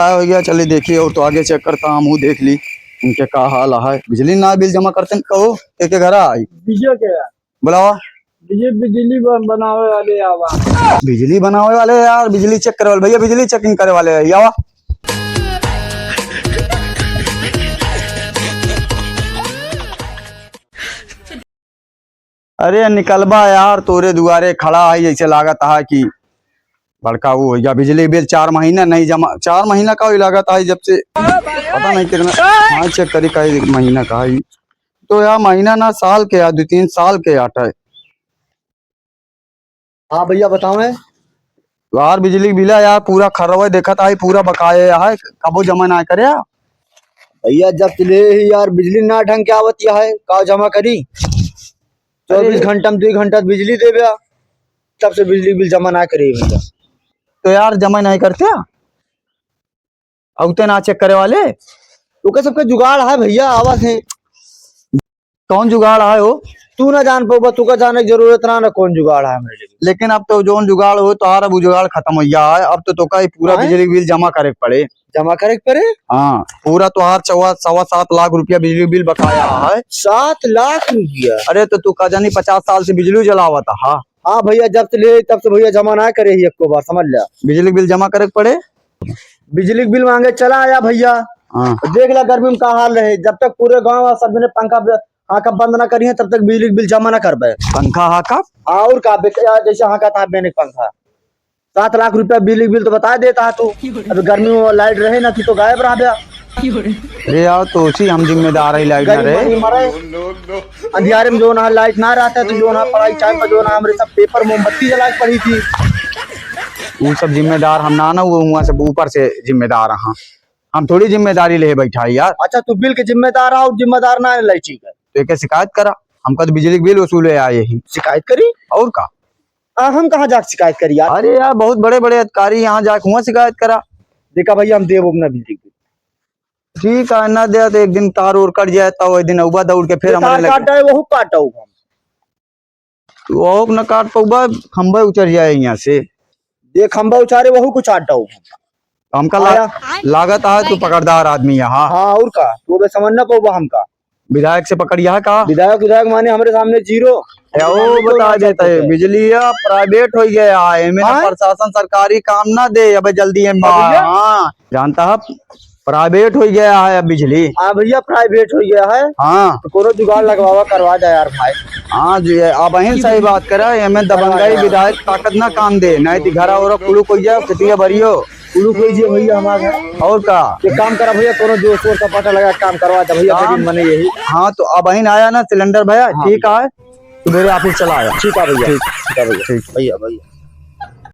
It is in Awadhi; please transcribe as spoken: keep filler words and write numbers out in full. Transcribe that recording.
का हो गया, चलिए देखिए, और तो आगे check करता, हम हूँ देख ली उनके का हाल है। बिजली ना बिल जमा करते हैं, कहो के, के घर आई। विजय के है। बुलावा। विजय बिजली ब-, बनावे वाले आवा। बिजली बनावे वाले यार, बिजली check करे वाले भैया, बिजली checking करे वाले है, आवा। अरे निकलबा यार, तोरे दुआरे खड़ा है, जैसे लागत है कि बड़का वो हो गया। बिजली बिल चार महीना नहीं जमा, चार महीना का ही लागत है जब से, पता नहीं कितना। हाँ, check करी का, एक महीना का है तो यार, महीना ना, साल के यार, दो तीन साल के आटा है। हाँ भैया, बताओ है। यार बिजली बिला यार पूरा खरवे देखत आई, पूरा बकाया है, कबो जमा ना करे। भैया, जब से ले ही यार बिजली ना ढंग के आवत है, का जमा करी? अरे। चौबीस घंटा में दो घंटा बिजली देबे, तब से बिजली बिल जमा ना करे भैया। तो यार जमा नहीं करते? अउते ना check करे वाले? ओके सबके जुगाड़ है भैया, आवा से। कौन जुगाड़ है हो? तू ना जान पाउबा, तू का जाने की जरूरत ना, ना कौन जुगाड़ है हमरे लिए। लेकिन अब तो जौन जुगाड़ हो, तोहार अब उ जुगाड़ खत्म हो गया है। अब तो तोका ही पूरा काहे? बिजली बिल जमा करे के पड़े। जमा करे के पड़े? हाँ, पूरा तोहार चौवा, सवा सात लाख रुपया बिजली बिल बकाया है। सात लाख रुपया? अरे तो तू का जानी पचास साल से बिजली जलावत हा। हाँ भैया, जब से ले तब से भैया जमा ना करे ही एको बार, समझ ल्या। बिजली बिल जमा करे के पड़े? बिजली के बिल मांगे चला आया भैया। हाँ। देख ला गर्मी में का हाल रहे, जब तक पूरे गांव और सब जने पंखा ब-, हाकब बंद ना करिए तब तक बिजली के बिल जमा ना करबे। पंखा हाकब? हाँ, और का बे-, या जैसे हाका था मैंने पंखा। सात लाख रुपया बिजली के बिल तो बता देता है तू। अब गर्मी में लाइट रहे ना कि तो गायब रह गया। अरे यार, तो उसी हम जिम्मेदार है, लाइट ना गर्मी रहे। मरी मरे। अंधियारे में जो ना लाइट ना रहता है तो जो ना पढ़ाई टाइम पर जो ना हमरे सब पेपर मोमबत्ती जला के पढ़ी थी। वो सब जिम्मेदार हम ना, ना वो वहाँ से ऊपर से जिम्मेदार हैं। हम थोड़ी जिम्मेदारी ले बैठा है यार। अच्छा, तू बिल के जिम्मेदार है और जिम्मेदार ना है, ठीक है। तो एके शिकायत करा, हमका तो बिजली के बिल वसूले आए ही। शिकायत करी? और का? आ, हम कहाँ जाके शिकायत करी यार? अरे यार, बहुत बड़े बड़े अधिकारी यहाँ जाके हुआ शिकायत करा। देखा भैया, हम देबो ना बिजली के बिल। ठीक है, ना दे तो एक दिन तार और कट जाए, तो वही दिन उबा दौड़ के फिर ये हमारे तार लगे। काटा है, वहू काटा हूँ हम। तू और न काट पउबा, खंभा उचर जाए यहाँ से। ये खंभा उचारे, वहू कुछ आटा हो। हमका ला-, आया। लागत है तू पकड़दार आदमी है, हाँ। हाँ, और का? तू बे समझ ना पउबा हमका। विधायक से पकड़िया का? विधायक, विधायक माने हमरे सामने जीरो। ए, ओ, हमरे सामने बता देता है, बिजली या private हो गया है, एमे ना हाँ? प्रशासन सरकारी काम ना दे, अबे जल्दी है, हाँ, भैया। हाँ। जानता है, private हो गया है अब बिजली। हाँ भैया, private हो गया है। हाँ। तो कोनो जुगाड़ लगवावा, करवा दे यार भाई। हाँ जी, अब अहिन सही बात करा, एमे दबंगई विधायक ताकत ना काम दे, नहीं तो घरा ओरा कुलुक हो जाए, खेतिया बरियो। कुलुक हो जाए भैया हमारा। और का? एक काम करा भैया, कोनो जोर शोर सपाटा लगा काम करवा दे भैया, काम। गरीब मने यही। हाँ, तो अब अहिन आया ना सिलेंडर भैया, हाँ। ठीक है, सुबेरे office चला आया। ठीक है भैया, ठीक। ठीक है भैया, ठीक। भैया, भैया।